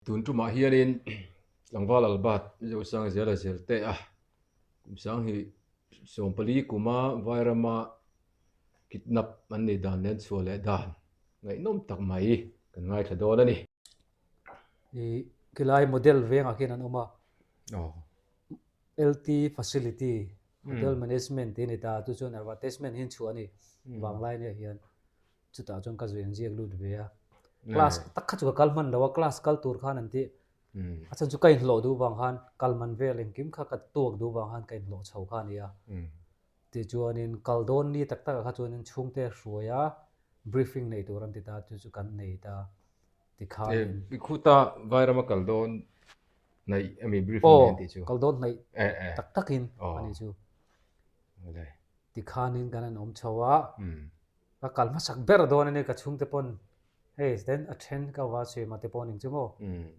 Tun tumah hianin tlangval Albert Zosangzela Zelte a kum sanghnih 14 kuma Vairama kidnap an nih dan nen chhuah leh dan ngaihnawm tak mai kan ngaithla dawn a ni. Ih khilai model vengah khian an awm a. LT facility hotel management tih a ni ta chu chuan advertisement hi an chhuah a ni vanglai nia hian. Chutah chuan ka zui an ziak lut ve a. Class tak kha chu ka kal hman lo a, class kal tur khan an ti. A chhan chu ka inhlawh duh vang khan kal man vel engkim kha ka tuak duh vang khan ka inhlawh chho kha a ni a. Tichuanin kal dawn ni tak takah kha chuanin chhungte hruai a, briefing nei tur an ti ta, chu chu kan nei ta tikhanin. I khuta Vairama kal dawn hnaih ami briefing nei an tih chu? Aw, kal dawn hnaih tak takin a ni chu. Tikhanin kan han awm chho a. Ka kal hmasak ber dawn a ni ka chhungte pawn hei then a then ka va chhui mate pawh ning chu maw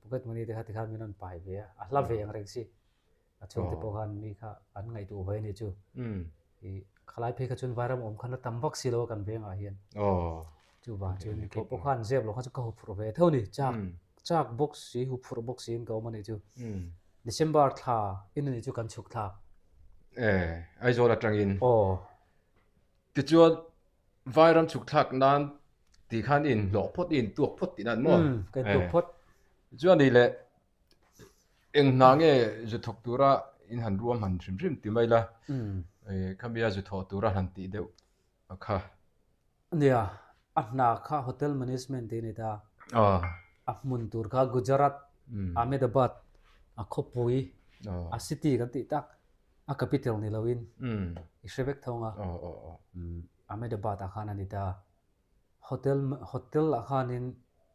pocket money te kha tikhan min rawn pai ve a, a hla ve ang reng si a chhungte pawh khan mi kha an ngaihtuah ve a ni chu i khalai phei kha chuan vairam awm khan a tam vak si lo a kan vengah hian chuvang chuan kei pawh khan zep lo kha chu ka huphurh ve tho a ni chak chak bawk si huphurh bawk siin ka awm a ni chu December thla in a ni chu kan chhuk thlak. E Aizawl atangin. Aw. Tichuan, Vairam chhuk thlak nan tih khan i inhlawh phawt, i intuak phawt tih nan maw? Umm, ka intuak phawt. Tichuan nih leh eng hna nge zu thawk tura in han ruam han hrim hrim ti mai la, khamia zu thawh tura han tih deuh a kha. Nia, a hna kha Hotel Management tih a ni ta. A hmun tur kha Gujarat, Ahmedabad, a khawpui, a city kan tih tak. A capital ni loin i hre vek thawng a. Ahmedabad ah khan a ni ta. Hotel hotel ah khanin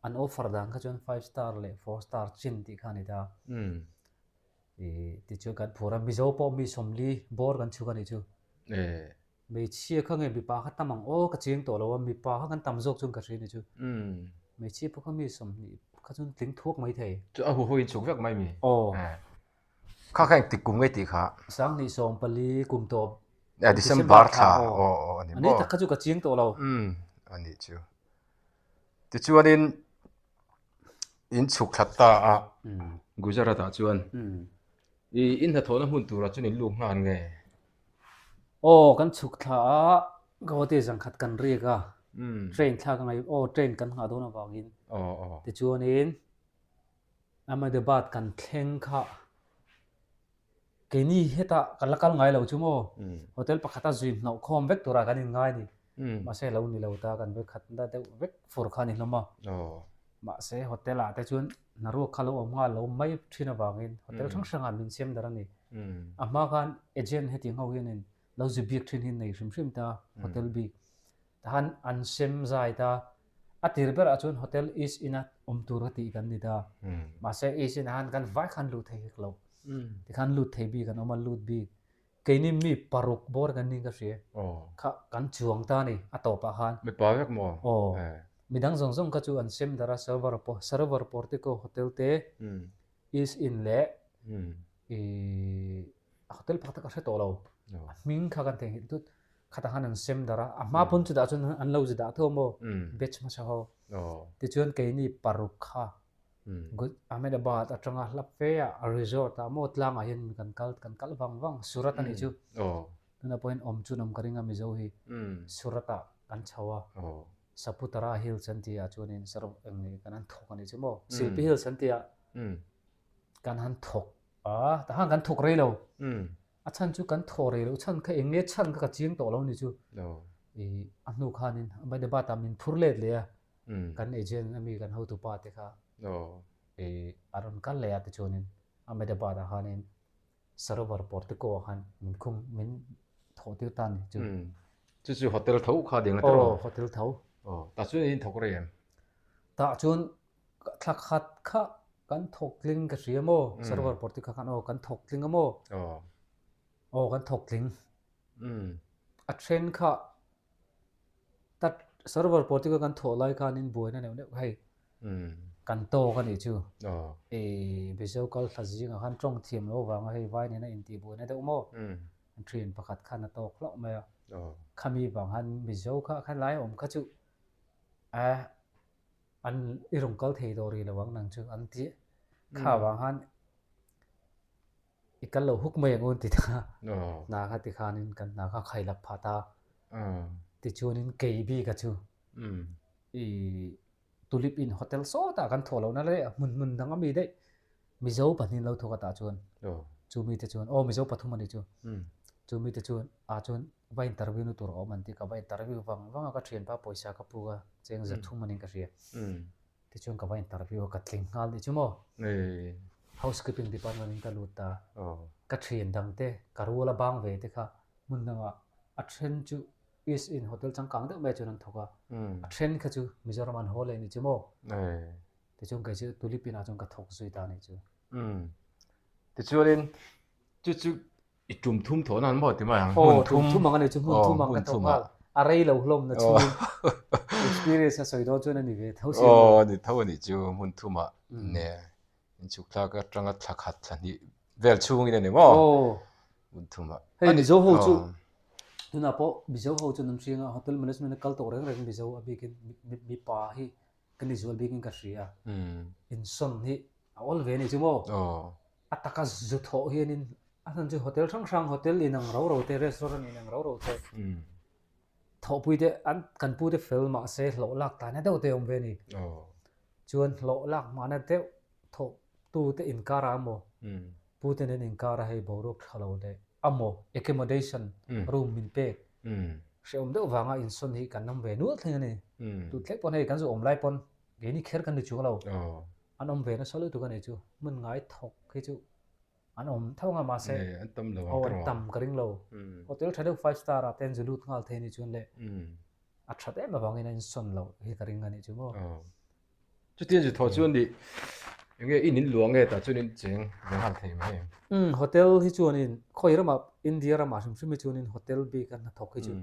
an offer dan kha chuan five star leh four star chin tih kha a ni ta. I tichuan kan phur a, Mizo pawh mi 40 bawr kan chhuk a nih chu. Hmeichhia kha nge mipa kha tam ang aw ka chiang tawh lo a, mipa kha kan tam zawk chuan ka hria ni chu. Hmeichhia pawh kha mi 20 kha chuan tling thuak mai thei. Chu a huho in chhuk vek mai mi? Aw. Kha kha engtik kum ngei tih kha? 2014 kum tawp. December thla aw aw a ni maw? A ni tak kha chu ka chiang tawh lo. Umm a nih chu. Tichuanin in chhuk thla ta a Gujarat ah chuan i in hnathawhna hmun turah chuan in luk nghal nge? Aw kan chhuk thla a Guwahati zangkhat kan riak a train thlak a ngai aw train kan nghah dawn avangin tichuanin Ahmedabad kan thleng kha keini hetah kan la kal ngai lo chu maw hotel pakhata zui hnawh khawm vek turah kan inngai a ni. Mahse lo ni lo ta kan vek khat na deuh vek fur kha a ni hlawm a. Mahse hotel ah te chuan hnaruak kha lo awm nghal lo mai thin avangin hotel hrang hrangah min siam darh a ni. A hma khan agent hetiang ho hianin lo zu bik thin hi nei hrim hrim ta hotel bik. Tahan an sem zai ta. A tir berah chuan Hotel East Inn a awm tur ka tih kan ni ta. Mahse East Inn ah khan kan vai khan lut thei hek lo. Tikhan lut thei bik an awm a, lut bik. Keini mi paruk bawr kan ning ka hria. Kha kan chuang ta a ni a tawpah khan. Mipa vek maw? Aw. Midang zawng zawng kha chu an sem darh a, Server Server Portico Hotel te, East Inn leh hotel pakhat ka hre tawh lo. A hming kha kan theihnghilh tut. Khatah khan an sem darh a, a hma pawn chutah chuan an lo zi dah tho maw batch hmasa ho. Tichuan keini paruk kha Ahmedabad atanga hla fe ah resort ah maw tlangah hian kan kal kan kal vang vang Surat a nih chu. Tunah pawhin awm chu an awm ka ring a Mizo hi Surat ah kan chho a, Saputara Hills an tih ah chuanin eng ni kan han thawk a nih chu maw Silpi Hills an tih ah kan han thawk a, tah khan kan thawk rei lo. A chhan chu kan thaw rei loh chhan kha eng nge chhan kha ka chiang tawh lo ni chu. I a hnu khanin Ahmedabad ah min phur let leh a, kan agent ami kan hotupa te kha i a rawn kal leh a tichuanin Ahmedabad ah khanin Sarovar Portico ah khan min khung min thawh tir ta a ni chu. Chu chu hotel tho kha ding a tiraw? Aw hotel tho. Aw tah chuan in thawk rei em? Tah chuan Thla khat kha kan thawk tling ka hria maw? Sarovar Porti kha khan aw kan thawk tling a maw? Aw kan thawk tling. A then kha ta Sarovar Porti kha kan thawh lai khanin buaina neuh neuh hei kan tawk a nih chu. I Mizo kal thla zingah khan tawng thiam lo vanga hei vai nena intih buaina deuh maw? Thian pakhat khan a tawk hlauh mai a. Khami vang khan Mizo kha khan lai awm kha chu a An i rawn kal thei tawh rih lo ang nang chu an ti. Kha vang khan i kal lo huk mai ang u an ti ta. Hna kha tikhanin kan hna kha khai lak phah ta. Tichuanin kei bika chu i Tulip Inn Hotel sawtah kan thawh lohna leh hmun hmun dang a mi daih Mizo pahnih lo thawk atah chuan chu mite chuan aw Mizo pathum a ni chu. Chu mite chuan ah chuan va interview na tur a awm an ti ka va interview vang vang a ka thianpa pawisa ka puk a cheng za thum a niin ka hria. Tichuan ka va interview a ka tling nghal nih chu maw. Housekeeping department in ka lut ta. Ka thian dang te ka rual a bang ve te kha hmun dangah a then chu East Inn hotel changkang deuh mai chuan an thawk a. A then kha chu Mizoram an haw leh nih chu maw. Tichuan kei chu Tulip Inn ah chuan ka thawk zui ta nih chu. Tichuanin chu chu I tum thum thawh nan maw ti mai ang? Aw, tum thum ang a ni chu, hmun thum ang ka thawk nghal. A rei lo hlawm na chhungin experience a sawi dawn chuan a ni ve tho si a maw? Aw, a ni tho a nih chu, hmun thumah ne inchhuk thlak atanga thla khat thla hnih vel chhungin a ni maw? Aw. Hmun thumah. Hei Mizo ho chu tunah pawh Mizo ho chuan an hriang a, hotel management a kal tawh reng reng Mizo a bikin mipa hi ka ni zual bikin ka hria. Insawn hi a awl ve a ni chu maw? A taka zu thawh hianin a hnan chu hotel hrang hrang hotel inang ro ro te restaurant inang ro ro te thawhpui te an kan pu te fel mahse hlawh lak tana deuh te awm ve a ni. Chuan hlawh lak mahna deuh thawh tu te inkar ah emaw pu te nen inkar a hei boruak tha lo leh amaw accommodation room min pek hrehawm deuh vanga insawn hi kan awm ve nual thleng a ni. Tut thleng pawn hei kan zu awm lai pawn keini kher kan ni chuang lo. An awm ve nasa lutuk a nih chu, hmun ngai thawk hi chu an awm tho ang a mahse an tam lo ang an tam ka ring lo. Hotel tha deuh five star ah te an zu lut nghal thei a nih chuan le a that em avangin a insawn loh hi ka ring a nih chu maw. Chuti an zu thawh chuan nih enge in in luah nge tah chuan in cheng ve nghal thei mai em? Umm hotel hi chuanin khawi ramah India ramah hrim hrim hi chuanin hotel bik a hnathawk hi chu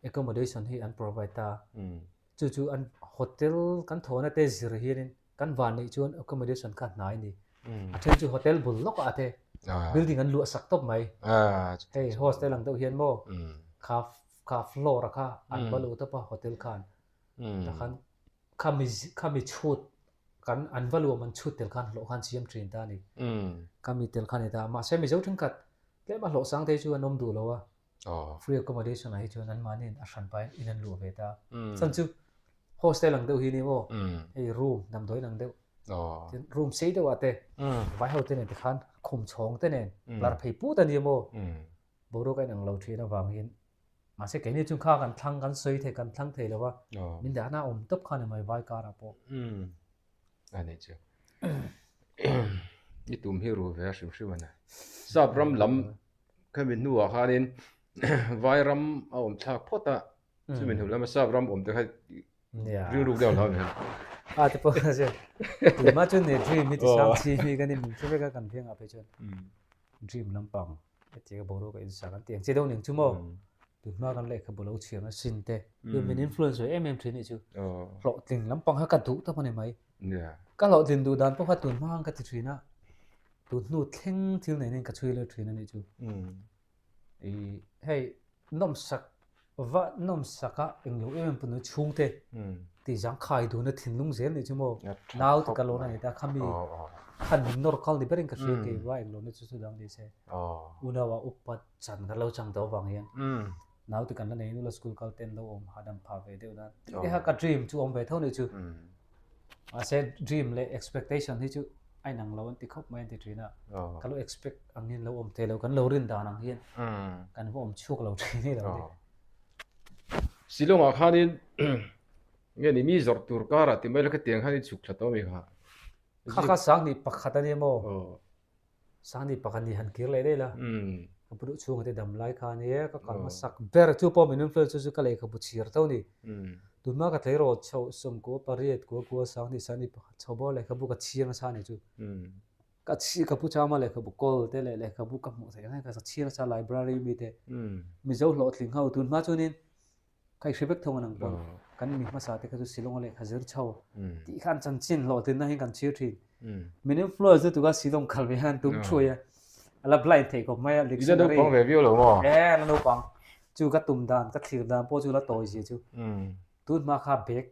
accommodation hi an provide a. Chu chu an hotel kan thawhna te zir hianin kan van neih chuan accommodation kha hnai a ni. A then chu hotel bul lawkah te building an luah sak tawp mai. Hei hostel ang deuh hian maw kha kha floor a kha an va luh tawp a hotel khan. Tah khan khami khami chhut kan an va luah man chhut tel khan hlawh khan siam thin ta a ni. Khami tel kha a ni ta. Mahse Mizo thenkhat tlema hlawh sang te hi chu an awm duh lo a. Free accommodation ah hi chuan anmahniin a hran pahin in an luah ve ta. Chhan chu hostel ang deuh hi ni maw? Hei room damdawiin ang deuh. Tin room sei deuh ah te vai ho te nen tikhan khum chhawng te nen lar phei put a ni maw? Boruak a inang lo thin avangin mahse keini chu kha kan thlang kan sawi thei kan thlang thei lo a min dahna a awm tawp kha ni mai vai karah pawh. A nih chu. I tum hi ru ve a hrim hrim a ni. Sap ram lam Khami hnuah khanin Vairam a awm thlak phawt a, chumi hnu lama Sap ram awm te kha rilruk deuh lo a ni. A ti pawh a zir. Tuma chu ni dream hi ti sang chi hi kan in min hre vek a kan vengah phei chuan dream lampang heti ka boruak a insak an ti ang che deuh ning chu maw. Tunhma kan lehkhabu lo chhiar na sin te min influence ve em em thin nih chu. Hlawhtling lampang kha ka duh tawp a ni mai. Ka hlawhtlin duh dan pawh kha tunhma ang ka ti thin a, tun hnu thleng thil nen hian ka chhui leh thin a nih chu. I hei nawmsak va nawmsak a englo em em pawh chhungte tih zang khai dun a thinlung zel nih chu maw nau te ka lawn a ni ta khami khan min nawr kal ni berin ka hria kei va englo na chu chu dang ni se unau ah upat chan ka lo chang tawh avang hian nau te kan la nei nula school kal ten lo awm hahdam phah ve deuh nan tih te kha ka dream chu awm ve tho nih chu. Mahse dream leh expectation hi chu a inang lo an ti khawp mai an ti thin a. Ka lo expect ang hian lo awm thei lo, kan lo rin dan ang hian kan va awm chhuak lo thin hi lo ni. Shillong ah khanin nge ni mi zawrh tur karah ti mai la khatiang khan i chhuk thla tawh a mi kha. Kha kha Sangni pakhat a nia maw? Sangni pakhat ni han kir leh daih la. Ka pu duh chhunga te dam lai kha ania ka kal hmasak ber chu pawh min influence chu chu ka lehkhabu chhir tho ni. Tunhma ka tleirawl chho sawmkua pariat kua kua Sangni Sangni pakhat chho bawk lehkhabu ka chhir nasa a ni chu. Ka chhir ka pu chama lehkhabu kawl te leh lehkhabu ka hmuh theih ang hian ka chhir nasa library mi te Mizo hlawhtling ho tunhma chuanin Ka i hre vek thung a nang pawn. Kan mi hmasa te kha chu Shillong a lehkha zir chho tih khan chanchin hlawhtlinna hi kan chhir thin. Min influence lutuk a Shillong kal ve hian tum thuai a. A la blind theih khawp mai a dictionary. I la naupang ve viau lo maw? E la naupang. Chu ka tum dan ka thlir dan pawh chu la tawi zia chu. Tun hma kha bag.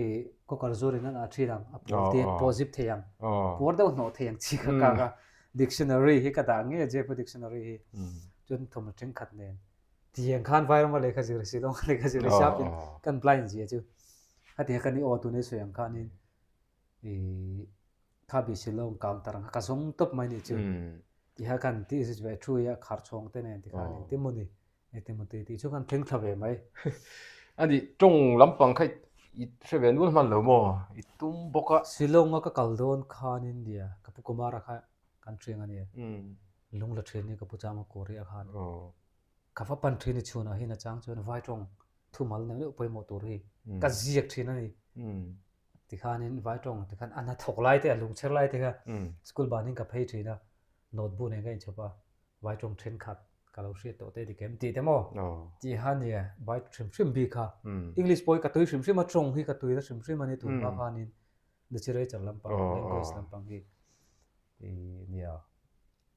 I cooker zurin an ah thin ang, a puar te pawh zip thei ang, puar deuh hnawh thei ang chi kha kak a, dictionary hi ka dah nge Jepa dictionary hi chuan thawmhnaw thenkhat nen tiang khan Vairama lehkha zir Shillong a lehkha zir hisap in kan blind zia chu hetiang kha ni aw tun i sawi ang khanin i khabi Shillong counter ang kha ka zawng tawp mai ni chu tiha kan tih ve thu hi a khar chhawng te nen tikhan engtin maw ni. Engtin maw ti tih chu kan thleng thla ve mai. A nih, tawng lampang kha i hre ve nual hman lo maw? I tum bawk a. Shillong-a ka kal dawn khanin nia, ka pu Kumara kha kan ṭhiang a nia. Lung la ṭhian hi ka pu Chama Kawri a khan. Ka va pan ṭhin i chhunah hian a chang chuan vai tawng thumal neuh neuh pawimawh tur hi ka ziak ṭhin a ni. Tikhanin vai tawng tikhan a hnathawk lai te, a lungchher lai te kha school banin ka phei ṭhin a, notebook nen ka inchhawp a. Vai tawng thenkhat ka lo hriat tawh te dik em tih te maw? Tih kha nia vai hrim hrim bik kha. English pawh hi ka tui hrim hrim a, tawng hi ka tui na hrim hrim a ni tun hma khanin literature lampang, language lampang hi nia.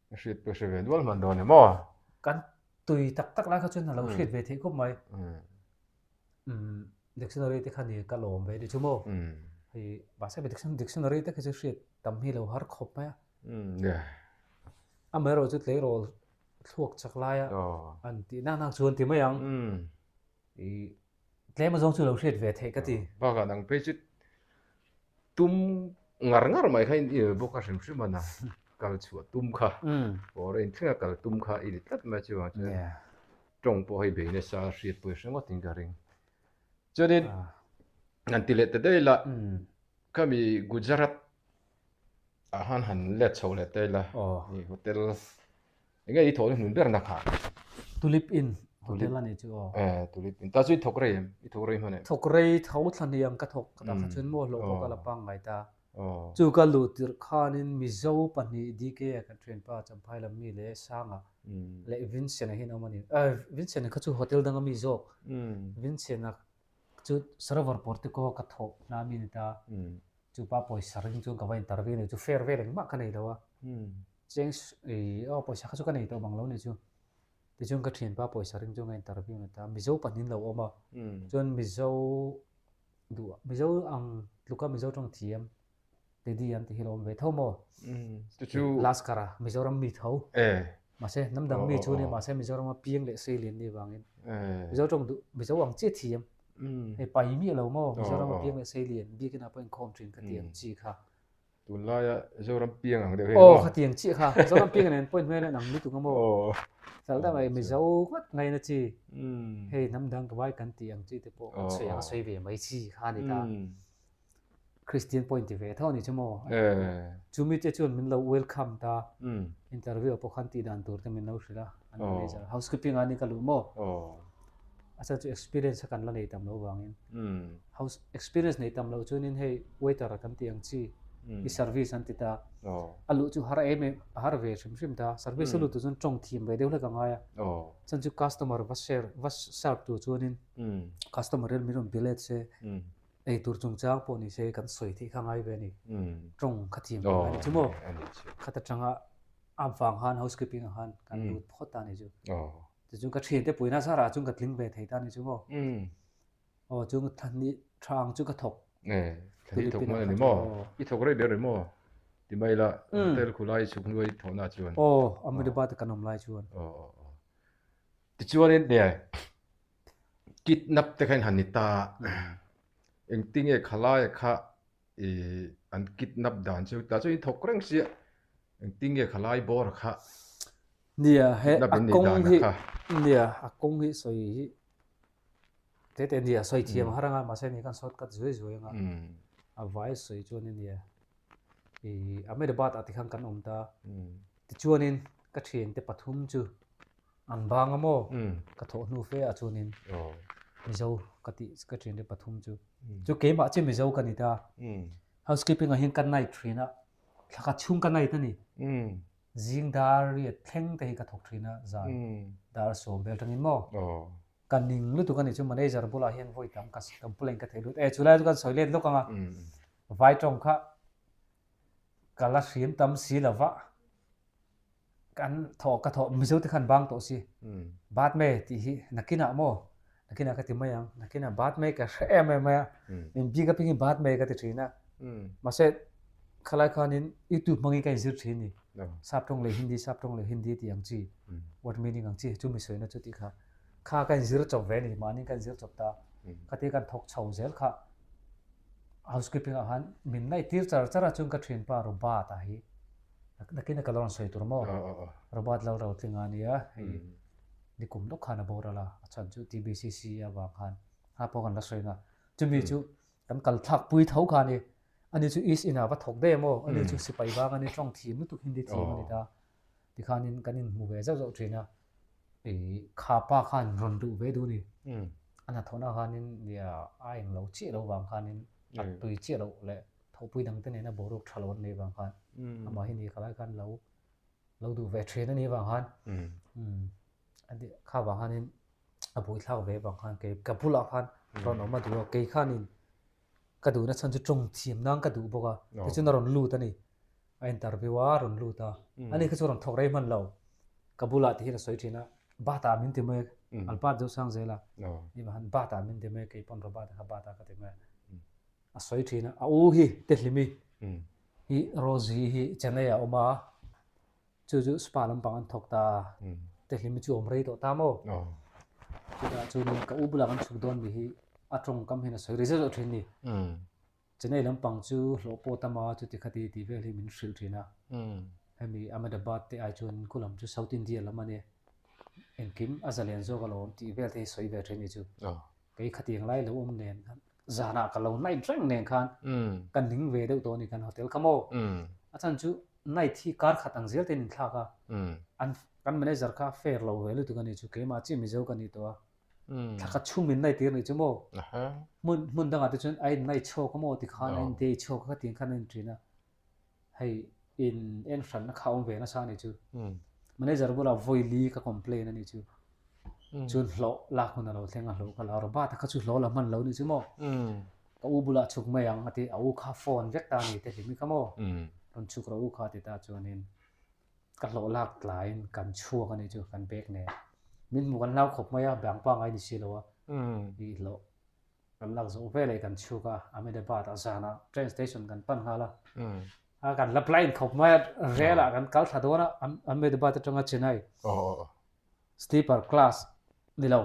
Ka hriat pawh hre ve nual hman dawn em aw? Kan tui tak tak lai kha chuan a lo hriat ve theih khawp mai. Dictionary te kha ni ka lawm ve ni chu maw? Hei mahse dictionary te kha chu hriat tam hi lo har khawp mai a. Amaherawh chu tleirawl thluak chak laia an tih nak nak chuan ti mai ang. I tlem azawng chu lo hriat ve theih ka ti. Bakah nang phei chu tum ngar ngar mai kha in i bawk a hrim hrim a na kal chhuah tum kha foreign thlenga kal tum kha i ni tlat mai chuvang chuan tawng pawh hei bei nasa hriat pawh i hre ngawt in ka ring. Chuanin han ti leh ta daih la khami Gujarat Ah han han let chho leh ta ila i hotel enge i thawh na hnun ber na kha. Tulip Inn hotel a nih chu aw. Eh Tulip Inn ta chu i thawk rei em i thawk rei hman em. Thawk rei tho thla hniam ka thawk ka ta chuan maw hlawh pawh ka la pangngai ta. Chu ka luh tirh khanin Mizo pahnih DK a kan thianpa Champhai lam mi leh Sanga leh Vincent-a hi an awm a ni. Eh Vincent-a kha chu hotel danga mi zawk Vincent-a Chu Sarovar Portico ka thawh hna mi ni ta. Chu pa pawisa ring chuan ka va interview nei chu fair vel engmah ka nei lo a. Cheng i aw pawisa kha chu ka nei tawh bang lo ni chu. Tichuan ka thianpa pawisa ring chuan ka interview ni ta. Mizo pahnih lo awm a. Chuan Mizo duh Mizo ang tluka Mizo tawng thiam Teddy an ti hi lo awm ve tho maw? Chu Laskar a Mizoram mi tho. Mahse hnam dang mi chu ni mahse Mizoram a piang leh sei lian ni vangin Mizo tawng duh Mizo ang chiah thiam. Hei pai miah lo maw Mizoram a piang leh sei lian biakin ah pawh inkhawm thin kha tiang chi kha. Tunlaia Zoram piang ang deuh hi maw? Aw khatiang chiah kha Zoram piang nen pawh inhmel en ang lutuk a maw? Fel deuh mai Mizo ngawt ngaina chi hei hnam dang ka vai kan tih ang chi te pawh kan sawi ang a sawi ve mai chi kha a ni ta. Christian pawh inti ve tho a ni chu maw? Chu mite chuan min lo welcome ta. Interview ah pawh khan tih dan tur te min lo hrilh a, an manager. Housekeeping ah ni ka luh maw? A chhan chu experience a kan la nei tam lo vangin. House experience nei tam loh chuanin hei waiter kan tih ang chi i service an ti ta. A luh chu har em em a har ve hrim hrim ta. Service a lut tur chuan tawng thim ve deuh hlek a ngai a. Chhan chu customer va share va serve tur chuanin customer hian min rawn be let se. Ei tur chungchang pawh ni se kan sawi theih kha ngai ve a ni. Tawng kha thiam ve ngai a ni chu maw? Khat atanga a vang khan housekeeping ah khan kan lut phawt ta a ni chu. Tichuan ka thiante puina zarah chuan ka tling ve thei ta a ni chu maw? Aw chu thla tha ang chu ka thawk. Thla hi thawk hman a ni maw? I thawk rei ber a ni maw? Ti mai la hotel khulai chhuk hnuai thawhna chuan. Aw Ahmedabad a kan awm lai chuan. Tichuanin Kidnap te kha in han ni ta a, engtinge khalaia kha ih an kidnap dan chu tah chuan in thawk reng sia, engtinge khalai bawr kha Nia he a kawng hi nia a kawng hi sawi hi tete nia sawi thiam har anga mahse ni khan shortcut zuai zuai anga a vai sawi chuan nia ih Ahmedabad ah tikhan kan awm ta tichuanin ka thiante pathum chu An bang a maw? Ka thawh hnu fe ah chuanin Mizo ka tih ka thian te pathum chu. Chu keimah chiah Mizo ka ni ta. Housekeeping ah hian ka night thin a, thla khat chhung ka night a ni. Zing dar riat thleng te hi ka thawk thin a, zan dar sawm vel tangin maw? Ka ning lutuk a ni chu manager bulah hian vawi tam ka complaint ka thei lut. E chulai chu kan sawi let lawk ang a, vai tawng kha ka la hriam tam si lova. Kan thawh ka thawh Mizo te khan bang tawh si. Bat me tih hi nakinah maw? Nakinah ka ti mai ang, nakinah bat mai ka hre em em mai a, min bik apiangin bat mai ka ti thin a. Mahse, khalai khanin YouTube hmangin ka inzir thin ni. Sap tawng leh Hindi, sap tawng leh Hindi tih ang chi, word meaning ang chi, chu mi sawina chu tih kha. Kha ka inzir chawp ve ni, mahni ka inzir chawp ta. Khatia kan thawk chho zel kha housekeeping ah khan min naih tir char char a, chuan ka thianpa Robert-a hi, nakinah ka lo rawn sawi tur maw? Robert Lalrotlinga ania, hei. Ni kum lawk khan a boral a, a chhan chu TBCC avang khan ha pawh kan la sawi nga. Chumi chu kan kal thlak pui tho kha a ni. Ani chu East Inah va thawk daih emaw, ani chu sipai vang a ni, tawng thiam lutuk Hindi thiam a ni ta. Tikhanin kan inhmu ve zauh zauh thin a, ih kha pa khan rawn duh ve duh a ni. A hnathawhna khanin nia a englo chiah lo vang khanin a tui chiah loh leh thawhpui dangte nena boruak tha lo an neih vang khan amah hi ni khalai khan lo lo duh ve thin a nih vang khan kha vang khanin a buaithlak ve vang khan kei ka bulah khan rawn awm a duh a kei khanin ka duhna chhan chu tawng thiam nan ka duh bawk a tichuan a rawn lut a ni a interview a rawn lut a ani kha chu rawn thawk rei hman lo ka bulah ti hian a sawi thin a bata min ti mai Albert Zosangzela ni vang khan bata min ti mai kei pawn Robert kha bata ka ti mai a sawi thin a, a u hi Tehlimi hi Rosie hi Chennai ah a awm a, chu chu spa lampang an thawk ta a, Tehlimi chu awm rei tawh ta maw? Chutah chuanin ka u bulah kan chhuk dawn mi hi a tawngkam hian a sawi rei zeuh zeuh thin ni. Chennai lampang chu hlawh pawh tam a, chuti khati tih vel hi min hrilh thin a, hemi Ahmedabad te ai chuan khu lam chu South India lam a nia, engkim a zalen zawk alawm tih vel te hi sawi ve thin ni chu. Kei khatiang lai lo awm nen khan zanah ka lo night reng nen khan ka ning ve deuh tawh a ni kan hotel kha maw. A chhan chu night hi kar khat ang zel te in inthlak a, an kan manager kha fair lo ve lutuk a ni chu keimah chiah Mizo ka nih tawh a, thla khat chhung min night tir nih chu maw. Hmun hmun dangah te chuan a in night chhuak a maw tikhan a in day chhuak a khatiang khan a in ṭin a. Hei in en hranna kha awm ve nasa a nih chu. Manager bulah vawi li ka complain a nih chu. Chuan hlawh lak hun a lo thleng a hlawh ka la rawh. Bata kha chu hlawh la hman lo nih chu maw. Ka u bulah chhuk mai ang a ti a u kha phone vek ta a ni te hlimi kha maw. Rawn chhuk rawh u kha ti ta chuanin ka hlawh lak tlaiin kan chhuak a nih chu kan bag nen. Min hmuh kan hlau khawp mai a bang pangai ni si lo a. I hlawh Kan lak zawh veleh kan chhuk a, Ahmedabad ah zanah train station kan pan nghal a. A kan la blind khawp mai a, rail ah kan kal thla dawn a, Ahmedabad atanga Chennai. Sleeper class ni lo,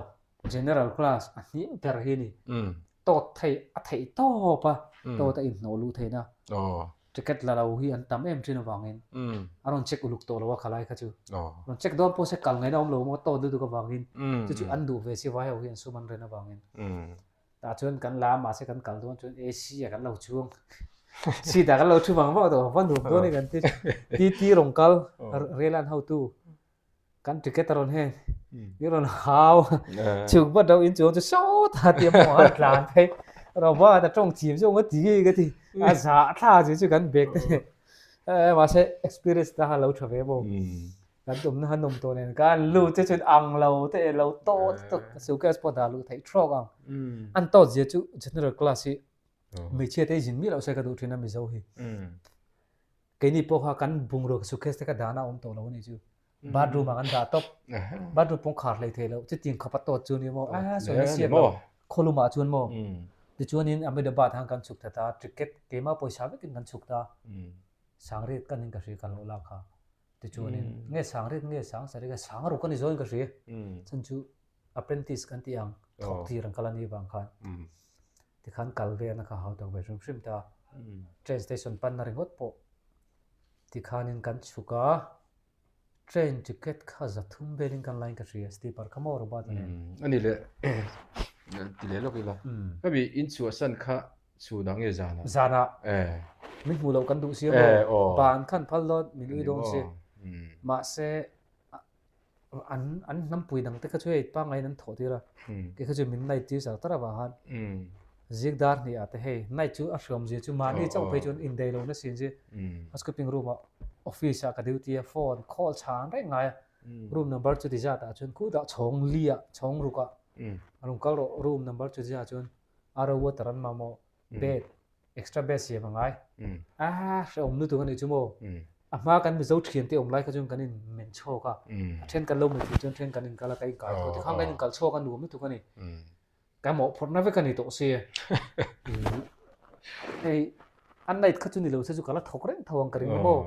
general class a hniam ber hi a ni. Tawt thei a theih tawp a, tawt a inhnawh luh theihna. Ticket la lo hi an tam em thin avangin a rawn check uluk tawh lo a khalai kha chu. Rawn check dawn pawh se kal ngaihna awm lo maw tawt lutuk avangin chu chu an duh ve si vai ho hi an sum an ren avangin. Tah chuan kan la a mahse kan kal dawn chuan AC ah kan lo chuang seat ah kan lo thu vang vang tawh va nuam dawn e kan ti TT rawn kal rail an hotu Kan ticket a rawn hen i rawn hau chhuk vat reuh in chuang chu sawt a ti a maw a tlan phei Robert a tawng chim zawng a ti nge ka ti a zah thla chu chu kan bag te nen mahse experience ta kha lo tha ve maw kan tumna kha nawm tawh nen kan lut te chuan ang lo te lo tawt tawt suitcase pawh dah luh theih trawk ang an tawt zia chu general class hi hmeichhia te hi zin miah loh se ka duh thin a Mizo hi. Keini pawh kha kan bungrua suitcase te kha dahna a awm tawh lo a nih chu. Bathroom ah kan dah tawp. Bathroom pawh khar hlei thei lo. Chutiang khawp a tawt chu ni maw? A sawi na siam lo. Khawlum ah chuan maw? Tichuanin Ahmedabad han kan chhuk ta ta. Ticket keimah pawisa vekin kan chhuk ta. Sangriat kan in ka hria ka hlawh lak kha. Tichuanin nge sangriat nge sangsarih nge sangruk a ni zawin ka hria. Chhan chu apprentice kan tih ang thawk tir ang kal a nih vang khan. Tikhan kal velna kha hau tak ve hrim hrim ta. Train station panna ringawt pawh tikhanin kan chhuk a, train ticket kha 300 velin kan lain ka hria, sleeper kha maw Robert a nen. A ni leh, ti leh lawk ila. Hemi inchhuahsan kha chhunah nge zanah? Zanah. Min hmuh loh kan duh si a maw? Ban khan phal dawn, min ui dawn si. Mahse, an an hnampui dang te kha chu hei pangngai in an thawh tir a kei kha chu min night tir char tar avang khan zik dar hnih ah te hei night chu a hriawm zia chu mahni chauh phei chuan indaih lo na sin chi a skipping room ah office ah ka duty a phone call chhan reng ngai a room number chu ti zat ah chuan khutah chhawng li ah chhawng ruk ah a rawn kal rawh room number chu ti zat ah chuan RO water an mamawh bed extra bed siam a ngai. A hrehawm lutuk a nih chu maw. A hma kan Mizo thian te awm lai kha chuan kan in men chhawk a. A then kan lo mut thei chuan then kan in kal a, ka in kal tho. Tikhan kan in kal chhawk a nuam lutuk a ni. Ka mawhphurhna vek a ni tawh si. Hei a night kha chu ni lo se chu ka la thawk reng tho ang ka ring maw.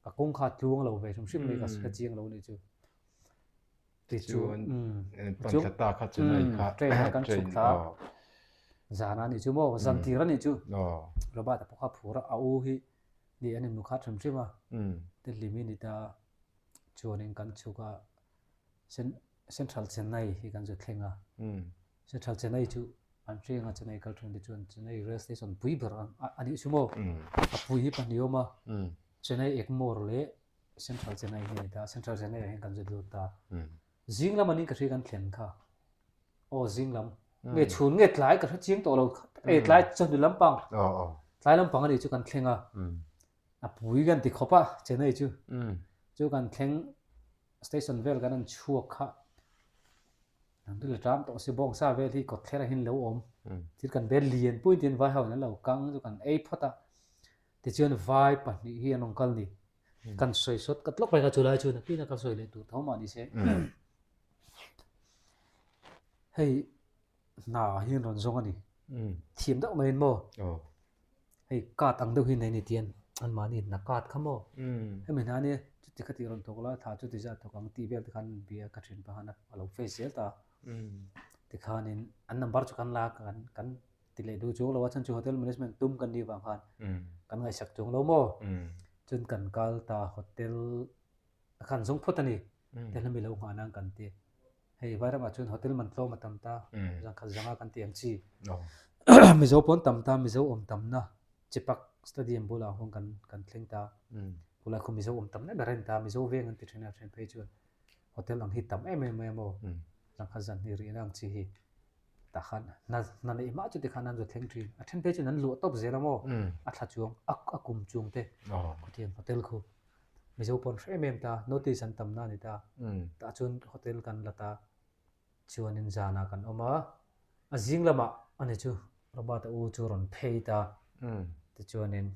Ka kawng kha tluang lo ve hrim hrim mai ka hre chiang lo nih chu. Tichuan pan thla ta kha Chennai kha train a kan chhuk thla zan a nih chu maw zan tir a nih chu. Robert a pawh kha phur a a u hi ni an innu khat hrim hrim a. Te hlimi ni ta chuanin kan chhuk a Central Chennai hi kan zu thleng a. Central Chennai chu an hriang a Chennai kal thin te chuan Chennai rail station pui ber a nih chu maw. A pui hi pahnih awm a Chennai Egmore leh Central Chennai hi a ni ta. Central Chennai ah hian kan zut lut ta. Zing lam anin ka hria kan thlen kha. Aw zing lam. Nge chhun nge tlai ka hre chiang tawh lo. E tlai chawhnu lampang. Tlai lampang a nih chu kan thleng a. A pui kan ti khawp a Chennai chu. Chu kan thleng station vel kan an chhuak kha. An ri la ṭam tawh si bawngsa vel hi kawt thler ah hian lo awm. Thil kan bel lian pui in vai ho in an lo kang chu kan ei phawt a. Tichuan vai pahnih hi an rawn kal ni. Kan sawi sawt ka tlawk reng a chulai chu nakin a ka sawi leh tur tho mah ni se. Hei hna hi an rawn zawng a ni. Thiam deuh maiin maw. Hei card ang deuh hi nei ni tian anmahni hna card kha maw. Hemi hna nia chuti khati rawn thawk la thla chuti zat thawk ang tih vel te khan bia ka thin pah khan a lo face zel ta. Tikhanin an number chu kan la kan ti leh duh chuang lo a chhan chu hotel management tum kan nih vang khan kan ngaihsak chuang lo maw chun kan kal ta hotel a khan zawng phawt a ni te hlami lo nghah nan kan ti hei vairamah chuan hotel man tlawm a tam ta zan khat zanga kan ti ang chi mizo pawn tam ta mizo awm tamna chipak stadium bulah huan kan kan thleng ta khulai khu mizo awm tamna ber a ni ta mizo veng an ti thin a then phei chuan hotel ang hi tam em em mai a maw zan khat zan hnih rihna ang chi hi tah khan hna hna neih hma chu tikhan an zu thleng thin a then phei chuan an luah tawp zel a maw a thla chuang a a kum chung te khutiang hotel khu Mizo pawn hre em em ta notice an tam na a ni ta tah chuan hotel kan la ta chuanin zanah kan awm a a zing lamah a ni chu Robert a u chu rawn phei ta tichuanin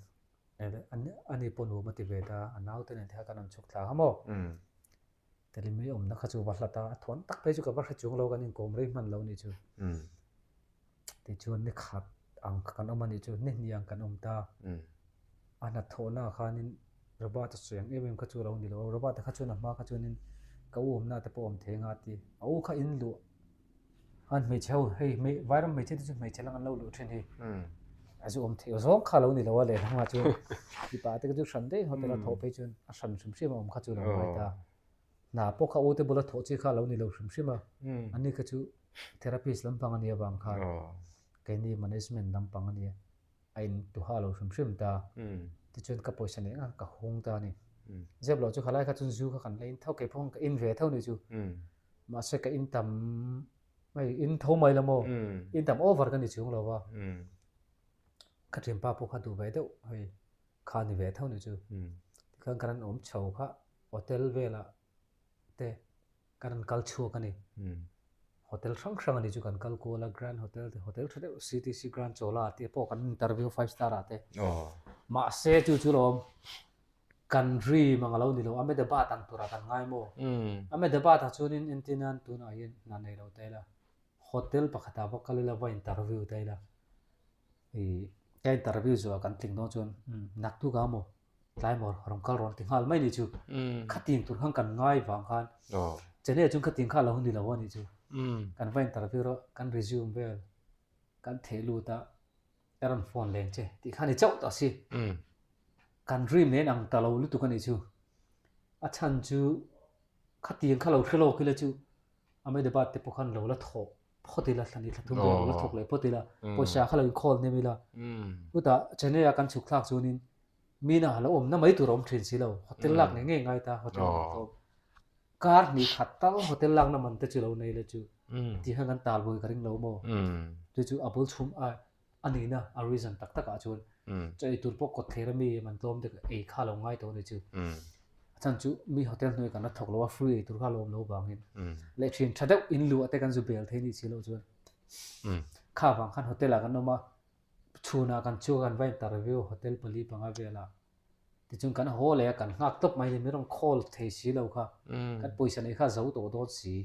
ani pawh nuam a ti ve ta a naute nen te kha kan rawn chhuk thla kha maw. Telimi awmna kha chu va hlat a, a thuan tak phei chu ka va hre chung lo, kan inkawm rei hman lo nih chu. Tichuan ni khat ang kha kan awm a nih chu, ni hnih ang kan awm ta. A hnathawhna ah khanin Robert-a sawi ang em em kha chu a lo ni lo a, Robert-a kha chuan a hma kha chuanin ka u awmna te pawh awm thei anga a ti. A u kha in luh an hmeichhe ho hei vairam hmeichhe te chu hmeichhe lang an lo luh thin hi. A zu awm theih zawng kha a lo ni lo a lehlamah chuan mipa te kha chu hran daih hotel a thawh phei chuan a hran hrim hrim a awm kha chu a lo ngai ta. Hna pawh kha u te bula thawh chi kha a lo ni lo hrim hrim a, ani kha chu therapist lampang a nih avang khan keini management lampang a nia a in tuha lo hrim hrim ta. Tichuan ka pawisa neih ang ka hung ta a ni. Zep loh chu khalai kha chuan zu kha kan la in tho kei pawh ka in ve tho ni chu. Mahse ka in tam hei in tho mai la maw in tam over ka ni chung lo va ka thianpa pawh kha duh ve deuh hei kha ni ve tho ni chu tikhan kan awm chho kha hotel velah te kan rawn kal chhuak a ni hotel hrang hrang a ni chu kan kal kual a grand hotel te hotel tha deuh CTC grand chola te pawh kan interview five star ah te mahse chu chu lawm Kan dream ang a lo ni lo, Ahmedabad ang turah kan ngai maw? Ahmedabad ah chuanin entir nan tunah hian hna nei lo ta ila, hotel pakhatah va kal ila va interview ta ila, ih ka interview zawhah kan tling dawn chuan umm naktuk ah maw tlai maw rawn kal rawn ti nghal mai ni chu. Khatiang tur khan kan ngai vang khan Chennai ah chuan khatiang kha a lo ni lo a nih chu. Kan va interview rawh, kan resume vel kan theh lut a. Ka rawn phone leng che tih kha ni chauh tawh a si. Kan dream nen ang ta lo lutuk a nih chu. A chhan chu khatiang kha lo hre lawk ila chu Ahmedabad te pawh khan lo la thawk phawt ila thla ni thla thum vel lo la thawk leh phawt ila pawisa kha lo inkhawlh hnem ila. Chutah Chennai a kan chhuk thlak chuanin mina lo awmna mai tur a awm thin si lo. Hotel lak ngei ngei ngai ta hotel man tlawm. Kar hnih khat tal hotel lakna man te chu lo nei la chu tih khan kan tal vawi ka ring lo maw? Chu chu a bul chhum a a nihna a reason tak takah chuan chaw ei tur pawh kawt thler ami man tlawm te ei kha lo ngai tawh a ni chu. A chhan chu mi hotel hnuai kan la thawk lo a free ei tur kha lo awm lo vangin leh thin tha deuh in luah te kan zu bel thei nih si loh chuan kha vang khan hotel ah kan awm a chhunah kan chhuak a kan va interview hotel pali panga velah Tichuan kan haw leh a, kan nghak tawp mai ni, min rawn call thei si lo kha, kan pawisa neih kha a zo tawh dawn si.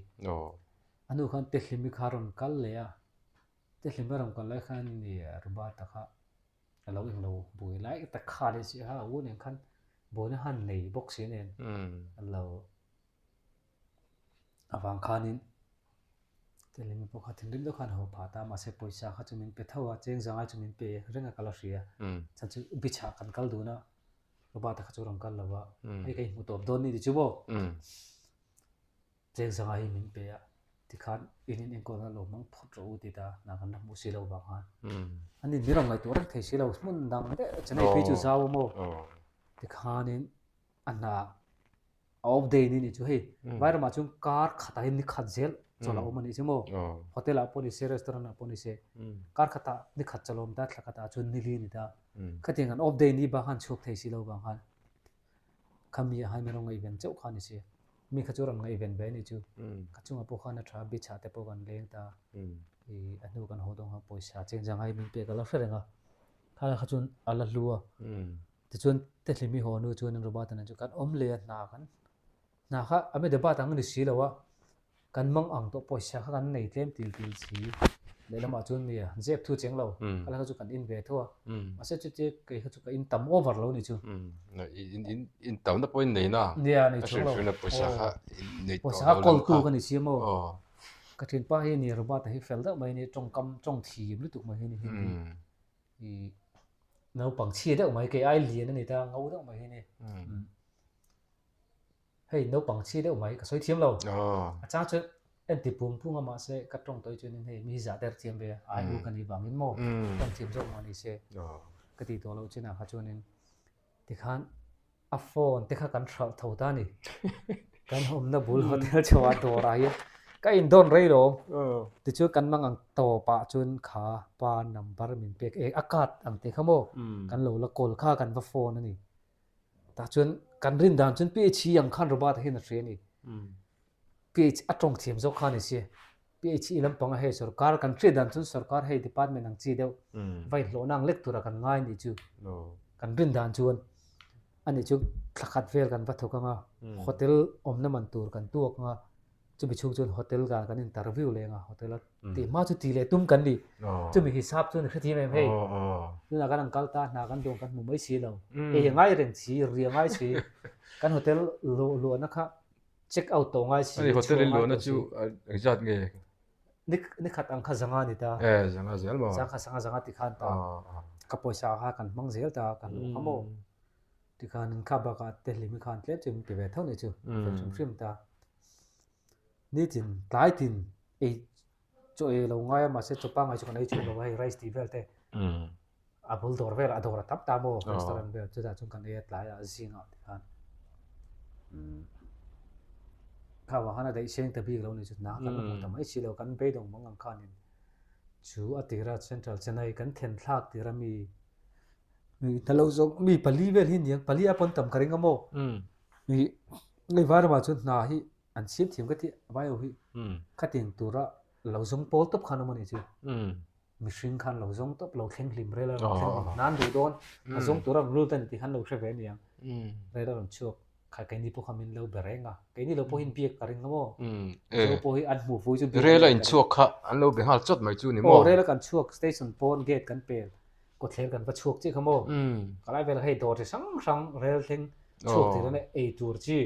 A hnu khan Tehlimi kha a rawn kal leh a. Te hlim a rawn kal lai khan ni Robert-a kha a lo englo buai lai tak kha leh si a, a u nen khan buaina han nei bawk si nen a lo avang khanin te hlim pawh kha thinrim deuh khan a haw phah ta a, mahse pawisa kha chu min pe tho a, cheng zangai chu min pe reng a ka la hria, chhan chu beach ah kan kal dun a, Robert-a kha chu a rawn kal lo a, hei ka inhmu tawp dawn ni ti chu maw. Cheng zanga hi min pe a, tikhan in in enkawlna lo hmang phawt rawh u ti ta, hna kan la hmuh si lo vang khan. An in min rawn ngaihtuah reng thei si lo, hmun dang deuh Chennai phei chu zau a maw? Tikhanin a hna a off day ni nih chu hei, Vairamah chuan kar khatah hian ni khat zel chawlh a awm a nih chu maw? Hotel ah pawh ni se, restaurant ah pawh ni se, kar khatah ni khat chawlh a awm ta, thla khatah chuan ni li a ni ta. Khatiang an off day ni bak khan chhuak thei si lo vang khan. Khami ah khan min rawn ngaihven chauh kha a ni si. Mi kha chu rawn ngaihven ve a ni chu. Ka chungah pawh khan a tha, beach ah te pawh kan leng ta. Ih a hnu kan haw dawn khan pawisa cheng zangai min pek a la hre reng a. Kha kha chuan a la hlu a. Tichuan Tehlimi haw hnu chuan Robert-a nen chu kan awm leh a hna kan hna kha Ahmedabad ang a ni si lo a. Kan mang ang tawh pawisa kha kan nei tlem til til si. Lehlamah chuan nia zep thu cheng lo kha kha chu kan in ve tho a. Mahse chuti kei kha chu ka in tam over lo ni chu. In tamna pawh in nei na. Nia nei chuang lo. Pawisa kha nei tawh lo. Pawisa kha kawltu ka ni si a maw. Ka thinpa hi ni Robert a hi fel deuh mai ni tawngkam tawng thim lutuk mai hi ni hi. I naupang chhia deuh mai kei ai lian a ni ta ngo deuh mai hi ni. Hei naupang chhi deuh mai ka sawi thiam lo. A chang chuan en ti pung pung a mahse ka tawng tawi chuanin hei mi hi zah der thiam ve a, ai u ka nih vangin maw tawng thiam zawk mah ni se ka tih tawh loh chinah kha chuanin tikhan a phone te kha kan hralh tho ta a ni. Kan awmna bul hotel chhoah dawrah hian ka indawn rei lo. Tichuan kan mang ang tawpah chuan kha pa number min pek e a card ang te kha maw kan lo la call kha kan va phone a ni. Tah chuan kan rin dan chuan PHE ang khan Robert-a hian a hria a ni. PH a tawng thiam zawk kha a ni si. PHE lampanga hei sorkar kan hriat dan chuan sorkar hei department ang chi deuh vai hlawhna ang lek tura kan ngai a nih chu. Kan rin dan chuan a nih chu thla khat vel kan va thawk anga hotel awmna man tur kan tuak anga Chumi chhung chuan hotel ka kan interview leh anga hotel a tih hma chu ti leh tum kan ni. Chumi hisap chuan i hrethiam em hei. Tunah kan an kal ta hna kan dawn kan hmu mai si lo. Ei a ngai reng si, ri a ngai si. Kan hotel luahna kha check out tawh ngai si. Ani hotel in luahna chu engzat nge? Ni khat ang kha zanga ni ta. Eh zanga zel maw? Zanga zanga zanga ti khan ta. Ka pawisa kha kan hmang zel ta ka hmuh kha maw. Tikhanin kha bakah Tehlimi khan tlem chu min pe ve tho nih chu fel hrim hrim ta. Nitin tlai tin ei chaw ei lo ngai a mahse chaw pangngai chu kan ei chhun lo a hei rice tih vel te a bul dawr vel a dawr a tam ta maw restaurant vel chutah chuan kan ei a tlai ah zingah tikhan kha vang khan a daih seng ta bik lo nih chu hna kan la hmu ta mai si lo kan beidawng mang ang khanin chu a tira central Chennai kan thlen thlak tira mi Mi hna lo zawng mi pali vel hi niang pali a pawn tam ka ring a maw mi ngei vai ramah chuan hna hi an siam thiam ka ti vai ho hi khatin tura lo zawng pawl tawp khan awm a nih chu mihring khan lo zawng tawp lo thleng hlim rel a rawn thleng hlim hna an duh dawn a zawng tura rawn lut a ni tih khan lo hre ve aniang rel a rawn chhuak kha keini pawh kha min lo be reng a keini lo pawh hi biak ka ring a maw zo pawh hi an hmuh fui chu biak rel a inchhuak kha an lo be nghal chawt mai chu ni maw aw rel a kan chhuak station pawn gate kan pel Kawtthler kan va chhuak chiah kha maw? Ka lai velah hei dawr chi hrang hrang rel thleng chhuak thei dawn e, ei tur chi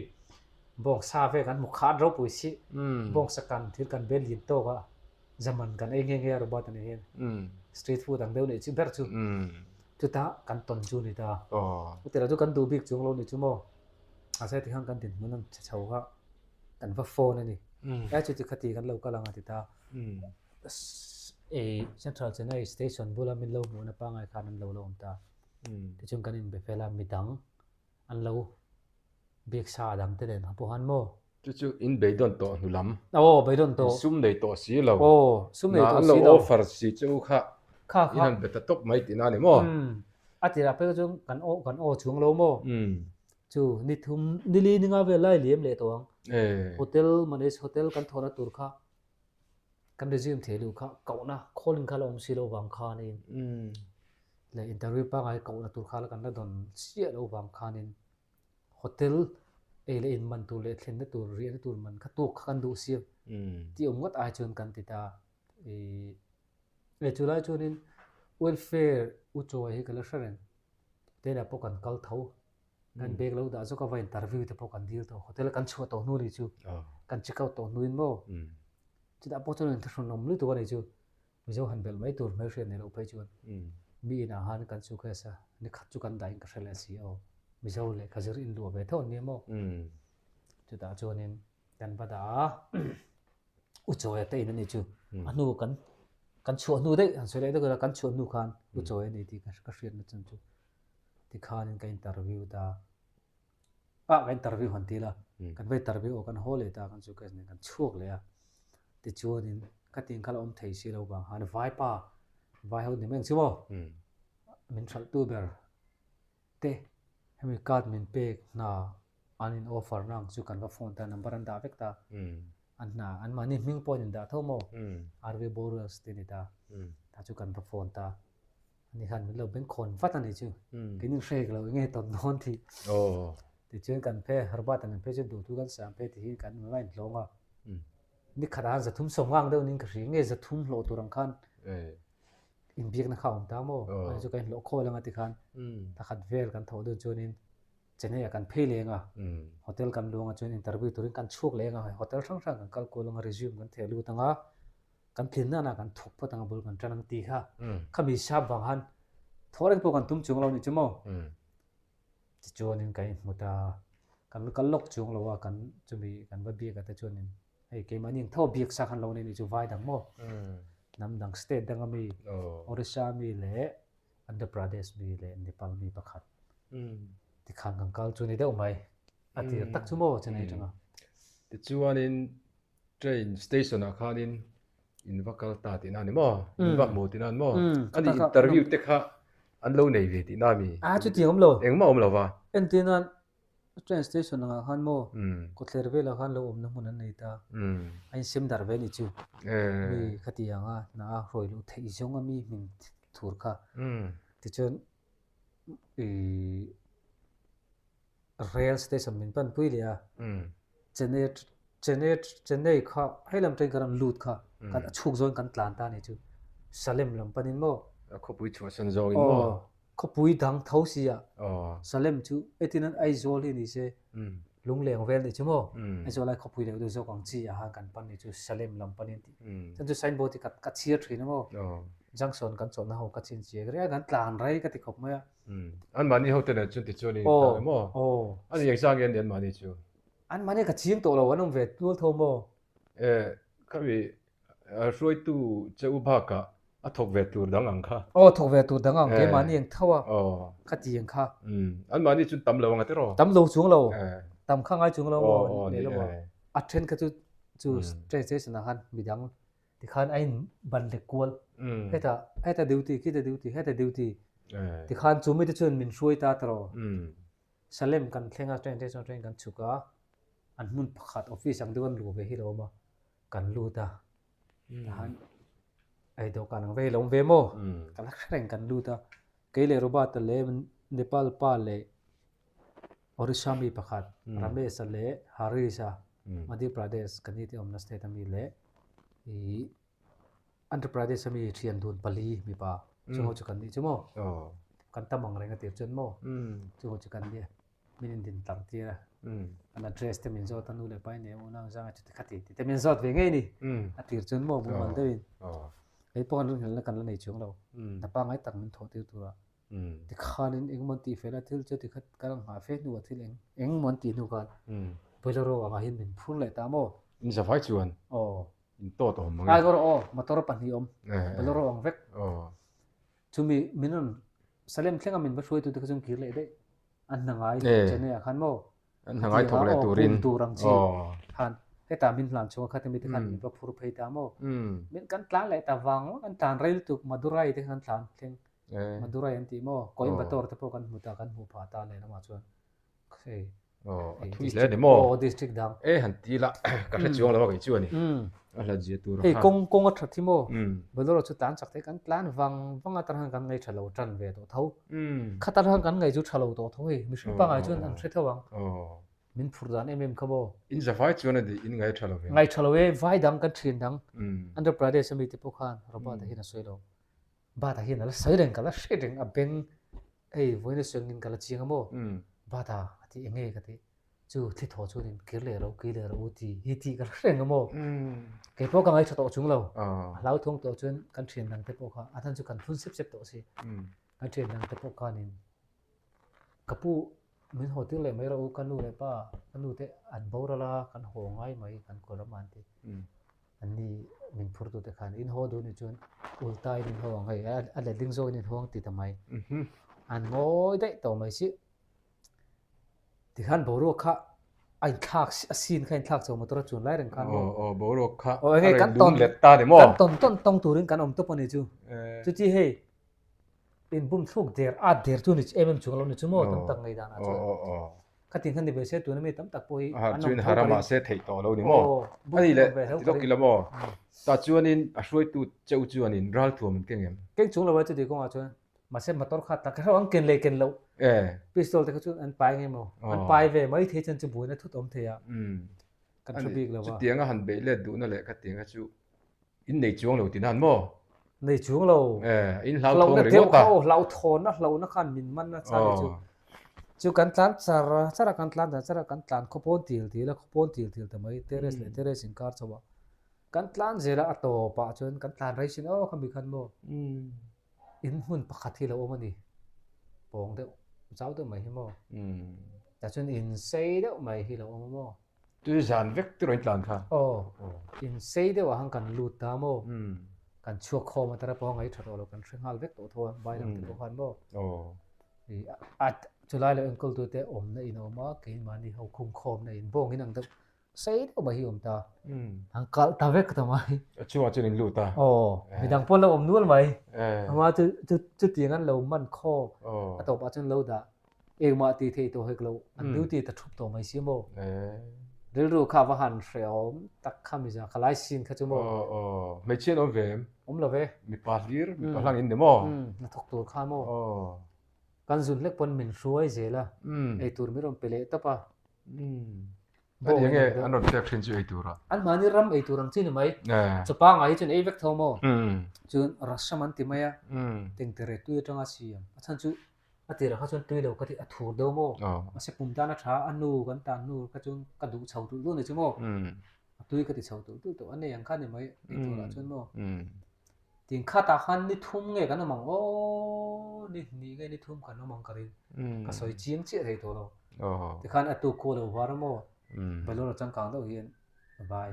bawngsa vel kan hmu khat ropui si, bawngsa kan thil kan bel lin tawk a, zaman kan ei nghe nghe a Robert a nih hian street food ang deuh nih chu ber chu chutah kan tawn chu a ni ta. Chutah chu kan duh bik chuang lo nih chu maw? Mahse tikhan kan dinhmun an che chho kha kan va phone a ni. E chuti khati kan lo kal ang a ti ta. Ei Central Chennai station bula min lo hmuhna pangngai khan an lo la awm ta. Tichuan kan inbe fel a, midang an lo biak sa dang te nen pawh han maw? Chu chu in beidawn tawh hnu lam. Aw beidawn tawh. In sum nei tawh si lo. Aw sum nei tawh si lo. An lo offer si chu kha. Kha kha. In han be ta tawp mai tihna a ni maw? A tirah phei kha chuan kan aw kan aw chhung lo maw? Chu ni thum ni li ni nga vel lai liam leh tawh ang. Hotel Manesh hotel kan thawhna tur kha. Kan resume thei luh kha kohna calling kha la awm si lo vang khanin leh interview pangngai kohna tur kha la kan la dawn chiah lo vang khanin hotel ei leh in man tur leh thlenna tur riahna tur man kha tuak kha kan duh si a tih awm ngawt ai chuan kan ti ta ih. E chulai chuanin welfare u chawi hi ka la hre reng. Hotel ah pawh kan kal tho. Kan bag lo dah zawk a va interview te pawh kan dil tawh. Hotel kan chhuah tawh hnu ni chu. Kan check out tawh hnuin maw. Chutah pawh chuan inthlahrun awm lutuk a ni chu. Mizo han belh mai tur hmelhriat nei loh phei chuan mi inah khan kan suitcase a ni khat chu kan dahin ka hre leh si aw. Mizo lehkha zir inluah ve tho an nia maw. Chutah chuanin kan va dah a, u Chawia te in a nih chu. A hnu kan kan chhuah hnu daih han sawi leh deuh ila kan chhuah hnu khan u Chawia a ni tih ka hriatna chan chu tikhanin ka interview ta a, ka interview han ti ila kan va interview aw kan haw leh ta kan suitcase nen kan chhuak leh a tichuanin ka tin kha la awm thei si lo vang khan vaipa vai ho ni mai ang chu maw min hralhtu ber te hemi card min pek hna an in offer na ang chu kan va phone ta number an dah vek ta an hna an mahni hming pawh an in dah tho maw RV Borewells te ni ta ta chu kan va phone ta ani khan min lo beng khawn vat ani chu keinin hre hek lo enge tawn dawn tih tichuan kan phe Herbert an phe chu duh thu kan siam phe tih hi kan va inhlawng a ni khatah khan zathum sawm ngang deuh niin ka hria nge zathum hlawh tur ang khan inbiakna kha a awm ta maw ani chu ka inhlawh khawl anga tikhan pakhat vel kan thawh dun chuanin Chennai ah kan phei leng a hotel kan luang a chuan interview turin kan chhuak leng a hotel hrang hrang kan kal kual anga resume kan theh lut anga kan thlin nana kan thawk phawt anga bul kan tan ang tih kha khami sap vang khan thawh reng pawh kan tum chung lo ni chu maw tichuanin kan inhmu ta kan kal lawk chung lo a kan chumi kan va biak a te chuanin hei keimahni ang tho biak sa khan lo nei ni chu vai dang maw hnam dang state dang ami Orissa ami leh Andhra Pradesh mi leh Nepal mi pakhat tikhan kan kal chu ni deuh mai a tir tak chu maw Chennai atanga. Tichuanin train station ah khanin in va kal ta tihna a ni maw? In va hmu tihna a ni maw? Ani interview te kha an lo nei ve tihna a mi? A chutiang awm lo. Engmah awm lo va. Entirna Train station angah khan maw kawtthler velah khan lo awmna hmun an nei ta. A insem darh ve a ni chu. Mi khatiang a hna a hruai luh theih zawng a mi hming thur kha. Tichuan ih rail station min panpui leh a. Chennai Chennai Chennai kha hei lam train kan rawn lut kha kan a chhuk zawngin kan tlan ta a ni chu. Salem lam panin maw. Khawpui chhuahsan zawngin maw. Khawpui dang tho si a, Salem chu etin an Aizawl hi ni se, lungleng vel nih chu maw, Aizawl ai khawpui deuh deuh zawk ang chi ah khan kan pan nih chu Salem lam panin tih. Chuan chu signboard hi ka chhiar thin a maw, junction kan chawlhna ho ka chhin chiah reng a, kan tlan rei ka ti khawp mai a. Anmahni ho te nen chuan tichuan in tlan em maw? A ni engzah nge an ni anmahni chu? Anmahni ka ching tawh lo, an awm ve nual tho maw? E, khami Hruaitu che u bakah a thawk ve tur dang ang kha. Aw thawk ve tur dang ang keimahni ang tho a kha ti ang kha. Anmahni chu tam lo ang a tiraw? Tam lo chung lo. Tam kha ngai chung lo maw leh lo a. A then kha chu chu train station ah khan midang tikhan a in ban lek kual. Hetah heta duty khita duty heta duty tikhan chu mite chuan min hruai ta tiraw. Salem kan thleng a train station atangin kan chhuk a an hmun pakhat office ang deuh an luh ve hi lo awm a. Kan lut a, tahan ei dawhkan ang vei lo awm ve maw? Ka la hre reng kan lut a, kei leh Robert-a leh Nepal pa leh Orissa mi pakhat Ramesh-a leh Harish-a Madhya Pradesh kan ni te awmna state ami leh ih Andhra Pradesh ami thian dun pali mipa chung ho chu kan nih chu maw? Kan tam ang reng a tir chuan maw? Chung ho chu kan nia. Min indin tar tir a, an address te min zawt a, nu leh pa in eng unau zang a chuti khati tih te min zawt ve ngei ni. A tir chuan maw mumal deuhin kei pawh kan rinhlelhna kan la nei chuang lo. Hna pangngai tak min thawh tir tura tikhanin engemaw an tih fel a, thil chu tikhat kan nghah fe hnuah thil eng engemaw an tih hnu khan Bolero angah hian min phur leh ta maw? In zavai chuan in tawt awm mang e. Ai aw motor pahnih awm Bolero ang vek. Chumi min rawn Salem thlenga min va hruaitute kha chuan kir leh daih. An hna ngai Chennai ah khan maw? An hna ngai thawk leh turin. Pum tur ang chi khan hetah min hlan chhunga kha te mite khan min va phur phei ta maw? Min kan tlan leh ta vang kan tlan rei lutuk Madurai te kha kan tlan thleng Madurai an tih maw? Coimbatore te pawh kan hmu ta kan hmuh phah ta lehlamah chuan hei Aw, a thui hle a ni maw? Aw, district dang. E han ti la, ka hre chuang lo a kei chu a ni. A hlat zia tur a kha. Hei kawng kawng a that hi maw? Bolero chu tlan chak thei kan tlan vang vang a tan kan ngaih tha lo tan ve tawh tho. Kha tan kan ngaih chu tha lo tawh tho hei, mihring pangngai chuan an hre tho ang. Min phur dan em em kha maw? In za vai chuan a ni, in ngaih tha lo ve. Ngaih tha lo e, vai dang kan thian dang. Andhra Pradesh ami te pawh khan Robert-a hian a sawi lo. Bata hian a la sawi reng ka la hre reng a beng hei vawiin a sawi angin ka la chiang a maw? Bata a ti eng nge ka ti chu thli thaw chuanin kir leh ro kir leh ro u ti hi tih ka la hre reng a maw? Kei pawh ka ngaithla tawh chung lo a hlauthawng tawh chuan kan thian dang te pawh kha a chhan chu kan phun sep sep tawh si kan thian dang te pawh khanin ka pu min haw tir leh mai rawh u ka nu leh pa ka nu te an boral a kan haw ngai mai kan kawr ram ah an ti. An ni min phur tu te khan in haw duh nih chuan ulta in in haw ang hei a letling zawk in in haw ang ti ta mai. An ngawi daih tawh mai si. Tikhan boruak kha a inthlak a scene kha a inthlak chho motor a chun lai reng khan maw. Aw aw boruak kha a rawn lum let ta ni maw. Kan tawn tawn tawng turin kan awm tawp a ni chu. Chuti hei in bum thluk der at der chu ni em em chung lo ni chu maw tam tak ngei dan ah chuan. Khatin khan ni ve se tuna mi tam tak pawh hi an awm tho ka ring. Se theih tawh lo ni maw? Ani leh ti lawk ila maw? Tah chuanin a hruaitu cheu chuanin ralthuam an keng em? Keng chung lo a chuti kawngah chuan mahse motor kha tak hreuh an ken leh ken loh pistol te kha chu an pai nge maw? An pai ve mai thei chuan chu buaina thut awm thei a kan hre bik lo a. Chutianga han beih let duhna leh khatianga chu In nei chuang lo ti nan maw? Nei chuang lo. Eh, in hlauthawng ringawt a. Hlauhna deuh kha aw, hlauhthawnna hlauhna khan min man a chhan chu. Chu kan tlan char char a, kan tlan char char a, kan tlan khawpawn til til a, khawpawn til til ta mai, terrace leh terrace inkar chho a. Kan tlan zel a, a tawpah chuan kan tlan rei sin aw khami khan maw. In hmun pakhat hi lo awm a ni, pawng deuh, zau deuh mai hi maw. Tah chuan in sei deuh mai hi lo awm a maw. Tui zan vek ti rawn tlan kha. Aw, in sei deuh ah khan kan lut ta maw? Kan chhuak khawm a tara pawh a ngaih tha tawh lo, kan hre nghal vek tawh tho a, vai dang te pawh khan maw? A chulai lo enkawl tu te awmna in a awm a, keimahni ho khung khawmna in bawng in ang deuh sei deuh mai hi a awm ta. An kalh ta vek ta mai. A chungah chuan in lut a. Aw, midang pawh an lo awm nual mai. Ama chu chutiang an lo man khawm a tawpah chuan lo dah. Engmah tih theih tawh hek lo, an duty ta thup tawh mai si maw? Rilru kha a va han hrehawm tak kha miza kha lai sin kha chu maw? Aw aw, hmeichhia an awm ve em? Awm lo ve. Mipa hlir, mipa hlang in ni maw? Umm, hnathawk tur kha maw? Aw. Kan zun hlek pawn min hruai zel a, eitur min rawn pe leh tawp a. Umm. Ani enge an rawn pek thin chu ei tura? An mahni ram ei tur ang chi ni mai. Chawpa ngai hi chuan ei vek tho maw? Chuan rasam an ti mai a, tengtere tui atanga siam. A chhan chu A tirah kha chuan tui lo ka ti a thur deuh maw? Mahse pum tan a tha a, nu kan tan nu kha chuan ka duh chho tulh tulh ni chu maw? A tui ka ti chho tulh tulh tawh a nei ang kha ni mai ei turah chuan maw? Tin khatah khan ni thum nge kan awm ang aw ni hnih nge ni thum kan awm ang ka ring ka sawi chiang chiah thei tawh lo. Tikhan a tuk khaw lo var a maw? Balloon a changkang deuh hian vai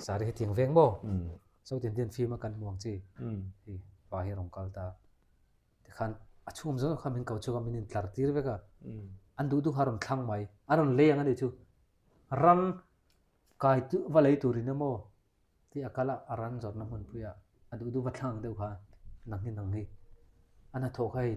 sari hetiang veng maw? South Indian film a kan hmu ang chi hi pa hi a rawn kal ta. Tikhan a chhung zawng kha min ko chhuak a, min intlar tir vek a. An duh duh kha a rawn thlang mai. A rawn lei ang a nih chu. Ran kai tu va lei turin emaw tih a kal a, a ran zawrhna hmunpuiah a duh duh va thlang ang deuh kha nang hi nang hi. A hnathawh kha hei.